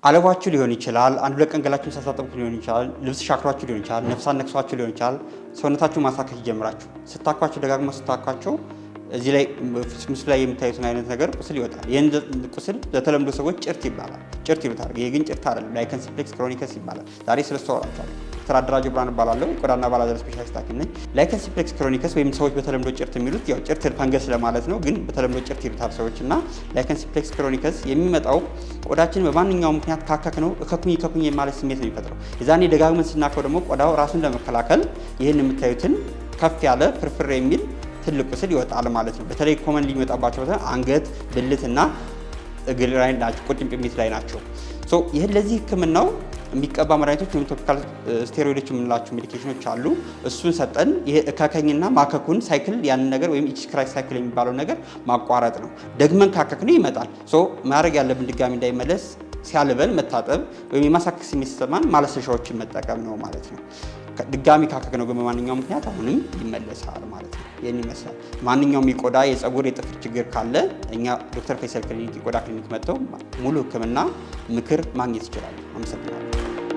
አልቧችሁ ሊሆን ይችላል። አንድ ሁለት ቀን ገላችሁን ሳታጠቡት ሊሆን ይችላል። ልብስ ሻክሯችሁ ሊሆን ይችላል። ነፍሳት ነክሷችሁ ሊሆን ይችላል። ሰውነታችሁ ማሳከክ ይጀምራችሁ። ስታኳቸው፣ ደጋግሞ ስታኳቸው እዚህ ላይ ምስሉ ላይ የምታዩትን አይነት ነገር ቁስል ይወጣል። ይህን ቁስል በተለምዶ ሰዎች ጭርት ይባላል፣ ጭርት ይሉታል። ይሄ ግን ጭርት አይደለም፣ lichen simplex chronicus ይባላል። ዛሬ ስለሱ አወራችኋለሁ። ዶክተር አደራጀው ብርሃን እባላለሁ። የቆዳና አባላዘር specialist ሐኪም ነኝ። Lichen simplex chronicus ወይም ሰዎች በተለምዶ ጭርት የሚሉት፣ ያው ጭርት ፈንገስ ለማለት ነው፣ ግን በተለምዶ ጭርት ይሉታል ሰዎች። እና lichen simplex chronicus የሚመጣው ቆዳችን በማንኛውም ምክንያት ካከክነው እከኩኝ እከኩኝ የማለት ስሜት ነው የሚፈጥረው። የዛኔ ደጋግመን ስናከው ደግሞ ቆዳው ራሱን ለመከላከል ይህን የምታዩትን ከፍ ያለ ፍርፍር የሚል ትልቅ ቁስል ይወጣል ማለት ነው። በተለይ common የሚወጣባቸው አንገት፣ ብልት እና እግር ላይ ናቸው፣ ቁርጭምጭሚት ላይ ናቸው። So ይህን ለዚህ ህክምናው የሚቀባ መድኃኒቶች ወይም topical steroid ኦች የምንላቸው medication ኦች አሉ። እሱን ሰጠን ይሄ እከከኝና ማከኩን cycle ያንን ነገር ወይም itch scratch cycle የሚባለው ነገር ማቋረጥ ነው። ደግመን ካከክነው ይመጣል። So ማድረግ ያለብን ድጋሚ እንዳይመለስ ሲያልበን መታጠብ ወይም የማሳከክ ስሜት ሲሰማን ማለስለሻዎችን መጠቀም ነው ማለት ነው። ድጋሚ ካከክነው ግን በማንኛውም ምክንያት አሁንም ይመለሳል ማለት ነው። ይህን ይመስላል። ማንኛውም የቆዳ፣ የፀጉር፣ የጥፍር ችግር ካለ እኛ ዶክተር ፈይሰል ክሊኒክ የቆዳ ክሊኒክ መጥተው ሙሉ ሕክምና ምክር ማግኘት ይችላሉ። አመሰግናለሁ።